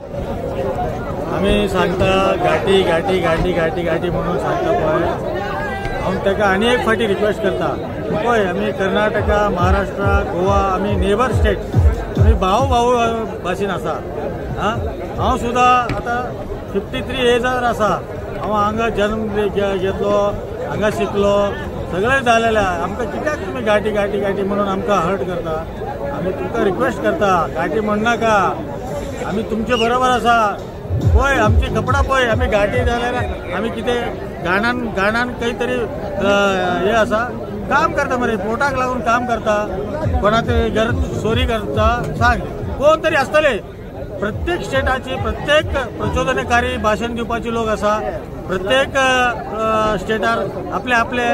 आमी सांगता घाटी घाटी घाटी घाटी घाटी म्हणून सांगता पळय. हांव ताका आनी एक फावटी रिक्वेस्ट करता पळय, आमी कर्नाटका, महाराष्ट्र, गोवा आमी नेबर स्टेट, आमी भाव भाऊ भाशेन आसा. आं, हांव सुद्दां आतां 53 एजार आसा. हांव हांगा जन्म घेतलो, हांगा शिकलो, सगळें जालेलें. आमकां कित्याक तुमी घाटी घाटी घाटी म्हणून आमकां हर्ट करता? आमी तुमकां रिक्वेस्ट करता, घाटी म्हणनाका, आमी तुमचे बरोबर आसा. पळय आमची कपडा पळय, आमी घाटी जाल्यार आमी कितें गाणान गाणान खंय तरी हें आसा, काम करता मरे, पोटाक लागून काम करता. कोणाचे घर चोरी करता सांग, कोण तरी आसतले. प्रत्येक स्टेटाची प्रत्येक प्रचोदनकारी भाशण दिवपाचे लोक आसा. प्रत्येक स्टेटार आपले आपले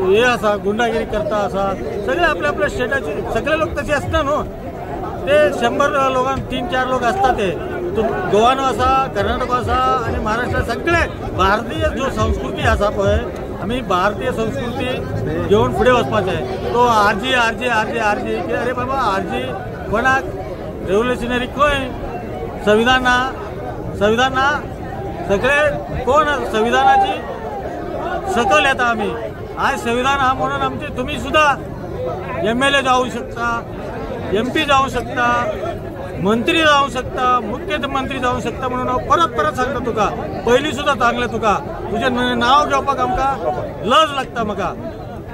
हे आसा, गुंडागिरी करता आसा. सगळे आपले आपल्या स्टेटाचे सगळे लोक तसे आसना न्हू. ते 100 लोकांक 3-4 लोक आसता. ते गोवानो आसा, कर्नाटक आसा आनी महाराष्ट्र, सगळे भारतीय जो संस्कृती आसा पळय, आमी भारतीय संस्कृती घेवन फुडें वचपाचें. तो आरजी आरजी आरजी आरजी, अरे बाबा आरजी कोणाक रेव्होल्युशनरी खंय? संविधान ना, संविधान ना, सगळे कोण संविधानाची सकल येता. आमी आयज संविधान आहा म्हणून आमचे तुमी सुद्दां MLA जावं शकता, MP जावं शकता, मंत्री जावं शकता, मुख्यमंत्री जावं शकता. म्हणून हांव परत परत सांगता तुका, पयलीं सुद्दां सांगलें तुका, तुजें नांव घेवपाक आमकां लज लागता. म्हाका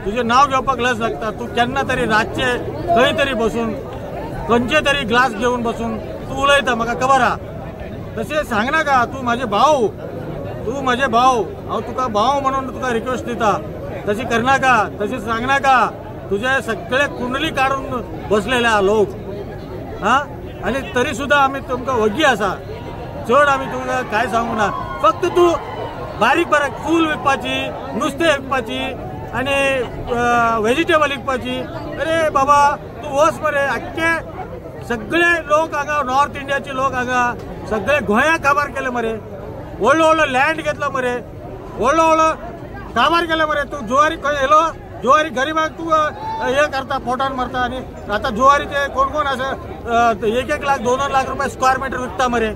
तुजें नांव घेवपाक लज लागता. तूं केन्ना तरी रातचे खंय तरी बसून खंयचे तरी ग्लास घेवन बसून तूं उलयता, म्हाका खबर आहा. तशें सांगनाका. तूं म्हाजे भाव, तूं म्हाजे भाव, हांव तुका भाव म्हणून तुका रिक्वेस्ट दिता, तशी करनाका, तशें सांगनाका. तुजे सगळे कुंडली काडून बसलेले आहा लोक. हा, आनी तरी सुद्दां आमी तुमकां वग्गी आसा. चड आमी तुमकां कांय सांगूं ना. फक्त तूं बारीक बारीक फूल विकपाची, नुस्तें विकपाची आनी वेजिटेबल विकपाची. अरे बाबा तूं वच मरे. आख्खे सगळे लोक हांगा, नॉर्थ इंडियाचे लोक हांगा सगळे गोंयाक काबार केले मरे. व्हडलो व्हडलो लँड घेतलो मरे, व्हडलो व्हडलो काबार केले मरे. तूं जुवारी खंय येयलो? जुवारी गरिबाक तूं हे करता, पोटान मारता. आनी आतां जुवारी ते कोण कोण आसा 1-1 लाख 2-2 लाख रुपया स्क्वेअर मिटर विकता मरे.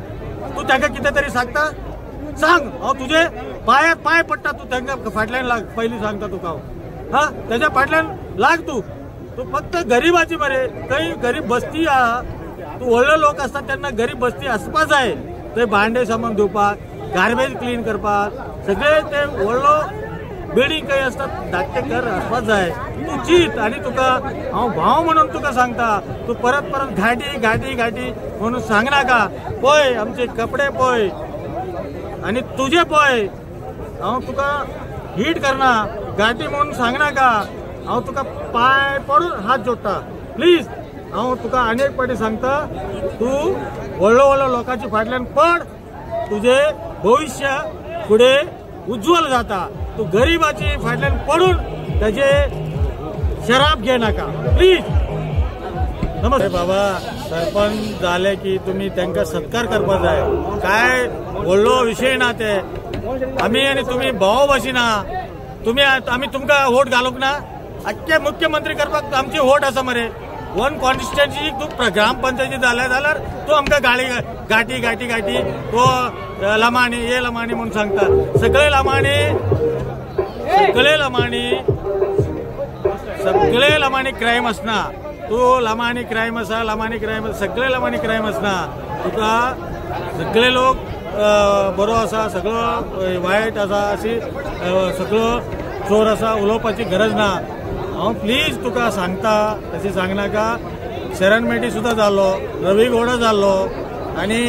तूं ताका कितें तरी सांगता? सांग. हांव तुजे पांयार पांय पडटा, तूं तांकां फाटल्यान लाग. पयलीं सांगता तुका हांव, हा, तेज्या फाटल्यान लाग तूं. तूं फक्त गरिबाची मरे. थंय गरीब बस्ती आहा, तूं व्हडले लोक आसता तेन्ना गरीब बस्ती आसपा जाय. थंय भांडे सामान धुवपाक, गार्बेज क्लीन करपाक, सगळे ते व्हडलो बिल्डींग खंय आसता धाकटे घर आसपाक जाय. तूं चीत. आनी तुका हांव भाव म्हणून तुका सांगता, तूं परत परत घाटी घाटी घाटी म्हणून सांगनाका. पळय आमचे कपडे पळय आनी तुजे पळय. हांव तुका हीट करना, घाटी म्हणून सांगनाका. हांव तुका पांय पडून हात जोडटा, प्लीज. हांव तुका आनी एक फावटी सांगता, तूं व्हडलो व्हडलो लोकांच्या फाटल्यान पड, तुजें भविश्य फुडें उज्ज्वल जाता. तूं गरिबाची फाटल्यान पडून ताजे शराब घे नाका, प्लीज. नमस्ते बाबा. सरपंच जाले की तुमी तांकां सत्कार करपाक जाय. काय व्हडलो विशय ना ते. आमी आनी तुमी भाव भाशेन आहा. तुमी आमी तुमकां वोट घालूंक ना. आख्खे मुख्यमंत्री करपाक आमची वोट आसा मरे. वन कॉन्स्टिट्युएन्सी तूं ग्रामपंचायती जाल्या जाल्यार तूं आमकां गाळी घाटी घाटी घाटी तो लमाणी हे लमाणी म्हणून सांगता. सगळे लमाणी, सगळे लमाणी, सगळे लमाणी क्रायम आसना. तूं लमाणी क्रायम आसा, लमाणी क्रायम, सगळे लमाणी क्रायम आसना. तुका सगळे लोक बरो आसा, सगळो वायट आसा, अशी सगळो चोर आसा उलोवपाची गरज ना. हांव प्लीज तुका सांगता, तशें सांगनाका. शरण मेटी सुद्दां जालो, रवी गौडा जालो आनी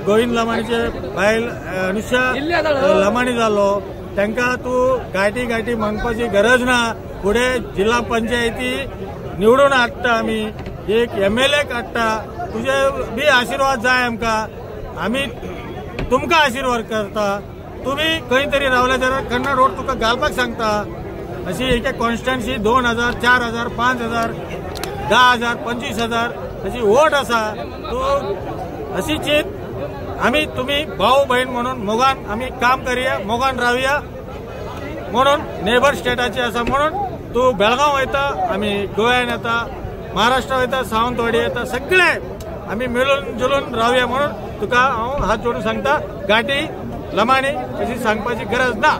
गोविंद लमाणीचे बायल अनुषा लमाणी जालो. तांकां तूं गाठी गाठी म्हणपाची गरज ना. फुडें जिल्हा पंचायती निवडून हाडटा आमी, एक MLA काडटा. तुजे बी आशिर्वाद जाय आमकां. आमी तुमकां आशिर्वाद करता. तुमी खंय तरी रावले जाल्यार कन्नड रोड तुका घालपाक सांगता. अशी एक एक कॉन्स्टिट्युएन्सी 2000, 4000, 5000, 10,000, 25,000 अशी वोट आसा. तूं अशी चीत आमी तुमी भाव बहीण म्हणून मोगान आमी काम करया, मोगान रावया म्हणून नेबर स्टेटाचे आसा म्हणून तूं बेळगांव वयता, आमी गोव्यान येता, महाराष्ट्र वयता, सावंतवाडी येता, सगळे आमी मेळून जुलून रावया म्हणून तुका हांव हात जोडून सांगता. गांठी लमाणी अशी सांगपाची गरज ना.